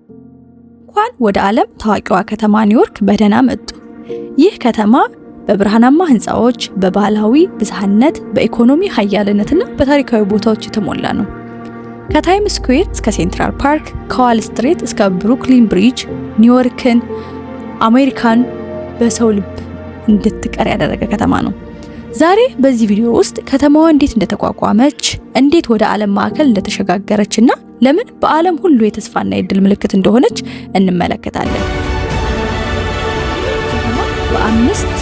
እንኳን ወደ ዓለም ታዋቂዋ ከተማ ኒውዮርክ በደህና መጡ። ይህ ከተማ በብርሃናማ ህንፃዎች፣ በባህላዊ ብዝሃነት፣ በኢኮኖሚ ሀያልነትና በታሪካዊ ቦታዎች የተሞላ ነው። ከታይም ስኩዌር እስከ ሴንትራል ፓርክ፣ ከዋል ስትሪት እስከ ብሩክሊን ብሪጅ ኒውዮርክን አሜሪካን በሰው ልብ እንድትቀር ያደረገ ከተማ ነው። ዛሬ በዚህ ቪዲዮ ውስጥ ከተማዋ እንዴት እንደተቋቋመች፣ እንዴት ወደ ዓለም ማዕከል እንደተሸጋገረች እና ለምን በዓለም ሁሉ የተስፋና የድል ምልክት እንደሆነች እንመለከታለን። ከተማ በአምስት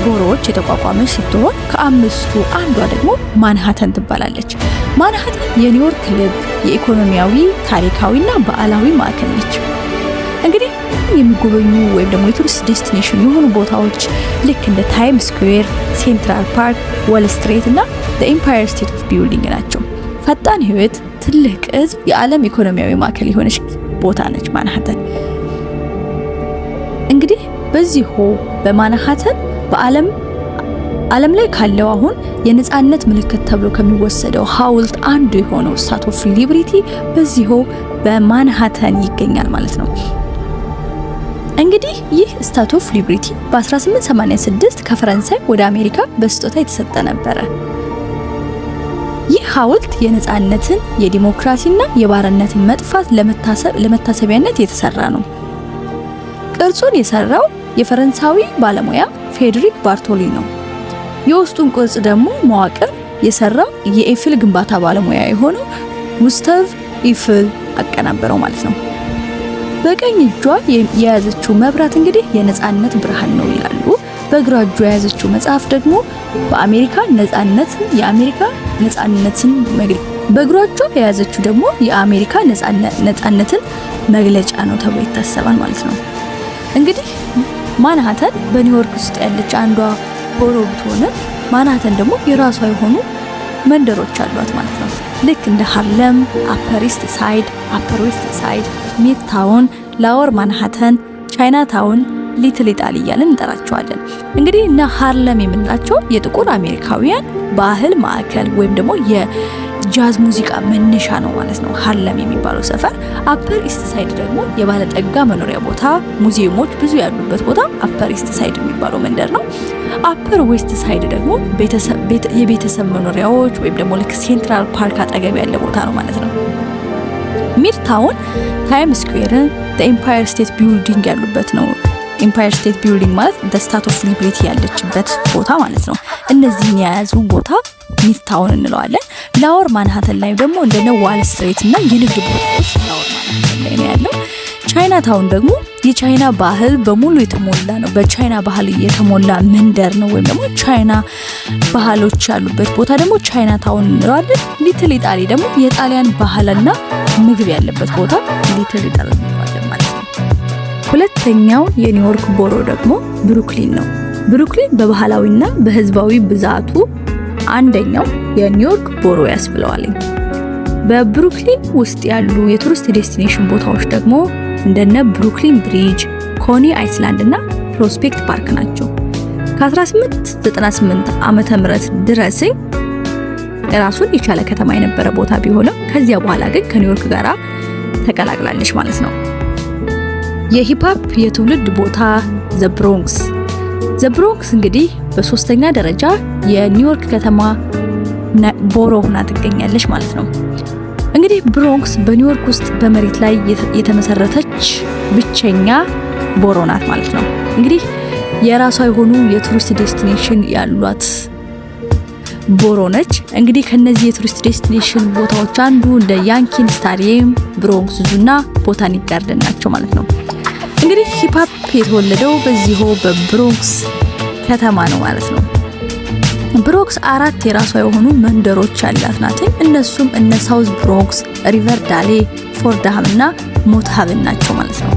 borough ዎች የተቋቋመች ስትሆን ከአምስቱ አንዷ ደግሞ ማንሃተን ትባላለች። ማንሃተን የኒውዮርክ ልብ፣ የኢኮኖሚያዊ፣ ታሪካዊና ባህላዊ ማዕከል ነች። እንግዲህ የሚጎበኙ ወይም ደግሞ የ tourist destination የሆኑ ቦታዎች ልክ እንደ ታይም ስኩዌር፣ ሴንትራል ፓርክ፣ ዎል ስትሪት እና Empire State of Building ናቸው። ፈጣን ህይወት፣ ትልቅ ህዝብ፣ የዓለም ኢኮኖሚያዊ ማዕከል የሆነች ቦታ ነች ማንሃተን። እንግዲህ በዚሁ በማንሃተን በዓለም ዓለም ላይ ካለው አሁን የነጻነት ምልክት ተብሎ ከሚወሰደው ሐውልት አንዱ የሆነው Statue of Liberty በዚሁ በማንሃተን ይገኛል ማለት ነው። እንግዲህ ይህ Statue of Liberty በ1886 ከፈረንሳይ ወደ አሜሪካ በስጦታ የተሰጠ ነበረ። ይህ ሐውልት የነጻነትን፣ የዲሞክራሲና የባርነትን መጥፋት ለመታሰቢያነት የተሰራ ነው። ቅርጹን የሰራው የፈረንሳዊ ባለሙያ ፌዴሪክ ባርቶሊ ነው። የውስጡን ቅርጽ ደግሞ መዋቅር የሰራው የኤፍል ግንባታ ባለሙያ የሆነው ጉስታቭ ኢፍል አቀናበረው ማለት ነው። በቀኝ እጇ የያዘችው መብራት እንግዲህ የነጻነት ብርሃን ነው ይላሉ። በግራ እጇ የያዘችው መጽሐፍ ደግሞ በአሜሪካ ነጻነትን የአሜሪካ ነጻነትን በግራ እጇ የያዘችው ደግሞ የአሜሪካ ነጻነትን መግለጫ ነው ተብሎ ይታሰባል ማለት ነው። እንግዲህ ማንሃተን በኒውዮርክ ውስጥ ያለች አንዷ borough ብትሆንም ማንሃተን ደግሞ የራሷ የሆኑ መንደሮች አሏት ማለት ነው። ልክ እንደ ሃርለም፣ Upper East Side፣ Upper West Side፣ ሚድታውን፣ Lower ማንሃተን፣ ቻይና ታውን፣ ሊትል ኢጣሊ እያልን እንጠራቸዋለን። እንግዲህ እነ ሃርለም የምንላቸው የጥቁር አሜሪካውያን ባህል ማዕከል ወይም ደግሞ የጃዝ ሙዚቃ መነሻ ነው ማለት ነው ሃርለም የሚባለው ሰፈር። Upper East Side ደግሞ የባለጠጋ መኖሪያ ቦታ፣ ሙዚየሞች ብዙ ያሉበት ቦታ Upper East Side የሚባለው መንደር ነው። Upper West Side ደግሞ የቤተሰብ መኖሪያዎች ወይም ደግሞ ልክ ሴንትራል ፓርክ አጠገብ ያለ ቦታ ነው ማለት ነው። ሚድታውን ታይም ስኩዌርን፣ Empire State Building ያሉበት ነው። Empire State Building ማለት Statue of Liberty ያለችበት ቦታ ማለት ነው። እነዚህን የያዙ ቦታ ሚድታውን እንለዋለን። Lower ማንሃተን ላይ ደግሞ እንደነ ዋል ስትሪት እና የንግድ ቦታዎች Lower ማንሃተን ላይ ነው ያለው። ቻይና ታውን ደግሞ የቻይና ባህል በሙሉ የተሞላ ነው። በቻይና ባህል የተሞላ መንደር ነው፣ ወይም ደግሞ ቻይና ባህሎች ያሉበት ቦታ ደግሞ ቻይና ታውን እንለዋለን። ሊትል ኢጣሊ ደግሞ የጣሊያን ባህልና ምግብ ያለበት ቦታ ሊትል ኢጣሊ እንለዋለን ማለት ነው። ሁለተኛው የኒውዮርክ borough ደግሞ ብሩክሊን ነው። ብሩክሊን በባህላዊና በህዝባዊ ብዛቱ አንደኛው የኒውዮርክ borough ያስብለዋል። በብሩክሊን ውስጥ ያሉ የ tourist destination ቦታዎች ደግሞ እንደነ ብሩክሊን ብሪጅ፣ ኮኒ አይስላንድ እና ፕሮስፔክት ፓርክ ናቸው። ከ1898 ዓመተ ምህረት ድረስ ራሱን የቻለ ከተማ የነበረ ቦታ ቢሆንም ከዚያ በኋላ ግን ከኒውዮርክ ጋር ተቀላቅላለች ማለት ነው። የ hip hop የትውልድ ቦታ ዘ ብሮንክስ። ዘ ብሮንክስ እንግዲህ በሶስተኛ ደረጃ የኒውዮርክ ከተማ borough ሆና ትገኛለች ማለት ነው። እንግዲህ ብሮንክስ በኒውዮርክ ውስጥ በመሬት ላይ የተመሰረተች ብቸኛ borough ናት ማለት ነው። እንግዲህ የራሷ የሆኑ የ tourist destination ያሏት borough ነች። እንግዲህ ከነዚህ የ tourist destination ቦታዎች አንዱ እንደ ያንኪን ስታዲየም፣ ብሮንክስ Zoo እና ቦታኒክ ጋርደን ናቸው ማለት ነው። እንግዲህ hip hop የተወለደው በዚሁ በብሮንክስ ከተማ ነው ማለት ነው። ብሮንክስ አራት የራሷ የሆኑ መንደሮች ያላት ናት። እነሱም እነ ሳውዝ ብሮንክስ፣ ሪቨርዳሌ፣ ፎርድሃም እና ሞት ሀብን ናቸው ማለት ነው።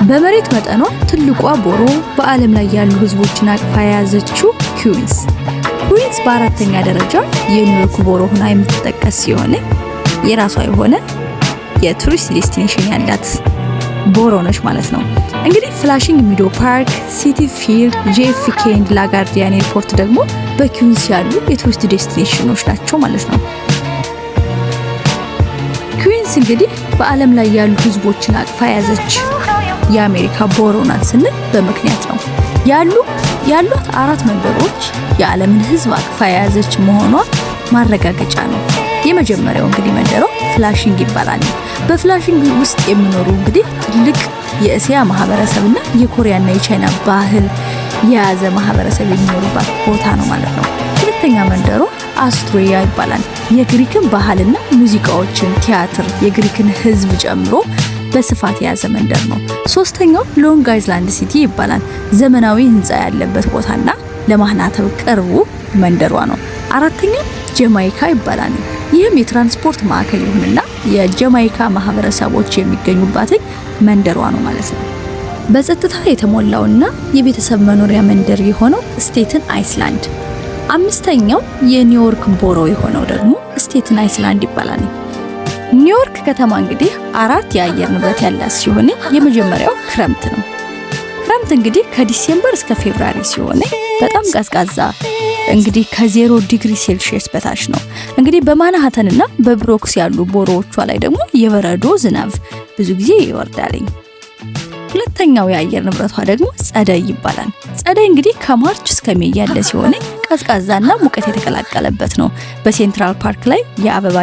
በመሬት መጠኗ ትልቋ borough በዓለም ላይ ያሉ ህዝቦችን አቅፋ የያዘችው ኩዊንስ። ኩዊንስ በአራተኛ ደረጃ የኒውዮርክ borough ሆና የምትጠቀስ ሲሆን የራሷ የሆነ የ tourist destination ያላት borough ነች ማለት ነው። እንግዲህ ፍላሽንግ ሚዶ ፓርክ፣ ሲቲ ፊልድ፣ ጄኤፍኬ and ላጋርዲያን airport ደግሞ በኩዊንስ ያሉ የ tourist destination ኖች ናቸው ማለት ነው። ኩዊንስ እንግዲህ በዓለም ላይ ያሉ ህዝቦችን አቅፋ የያዘች የአሜሪካ borough ናት ስንል በምክንያት ነው። ያሏት አራት መንደሮች የዓለምን ህዝብ አቅፋ የያዘች መሆኗ ማረጋገጫ ነው። የመጀመሪያው እንግዲህ መንደሯ ፍላሽንግ ይባላል። በፍላሽንግ ውስጥ የሚኖሩ እንግዲህ ትልቅ የእስያ ማህበረሰብና የኮሪያና የቻይና ባህል የያዘ ማህበረሰብ የሚኖሩባት ቦታ ነው ማለት ነው። ሁለተኛ መንደሯ አስቶሪያ ይባላል። የግሪክን ባህልና ሙዚቃዎችን፣ ቲያትር፣ የግሪክን ህዝብ ጨምሮ በስፋት የያዘ መንደር ነው። ሶስተኛው ሎንግ አይዝላንድ ሲቲ ይባላል። ዘመናዊ ህንፃ ያለበት ቦታና ለማንሃተን ቅርቡ መንደሯ ነው። አራተኛው ጀማይካ ይባላል። ይህም የትራንስፖርት ማዕከል ይሁንና የጀማይካ ማህበረሰቦች የሚገኙባት መንደሯ ነው ማለት ነው። በጸጥታ የተሞላውና የቤተሰብ መኖሪያ መንደር የሆነው ስቴትን አይስላንድ። አምስተኛው የኒውዮርክ borough የሆነው ደግሞ ስቴትን አይስላንድ ይባላል። ኒውዮርክ ከተማ እንግዲህ አራት የአየር ንብረት ያላት ሲሆን የመጀመሪያው ክረምት ነው። ክረምት እንግዲህ ከ December እስከ February ሲሆን በጣም ቀዝቃዛ፣ እንግዲህ ከ0 ዲግሪ ሴልሺየስ በታች ነው። እንግዲህ በማንሃተንና በብሮክስ ያሉ borough ዎቿ ላይ ደግሞ የበረዶ ዝናብ ብዙ ጊዜ ይወርዳል። ሁለተኛው የአየር ንብረቷ ደግሞ ጸደይ ይባላል። ጸደይ እንግዲህ ከ March እስከ May ያለ ሲሆን ቀዝቃዛና ሙቀት የተቀላቀለበት ነው። በሴንትራል ፓርክ ላይ የአበባ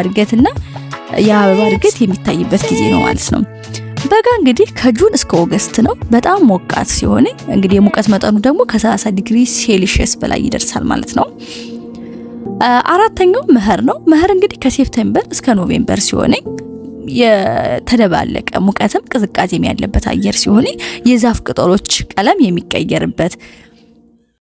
እድገት የሚታይበት ጊዜ ነው ማለት ነው። በጋ እንግዲህ ከ June እስከ August ነው። በጣም ሞቃት ሲሆን እንግዲህ የሙቀት መጠኑ ደግሞ ከ30 ዲግሪ ሴልሺየስ በላይ ይደርሳል ማለት ነው። አራተኛው መኸር ነው። መኸር እንግዲህ ከ September እስከ November ሲሆን የተደባለቀ ሙቀትም ቅዝቃዜም ያለበት አየር ሲሆን የዛፍ ቅጠሎች ቀለም የሚቀየርበት፣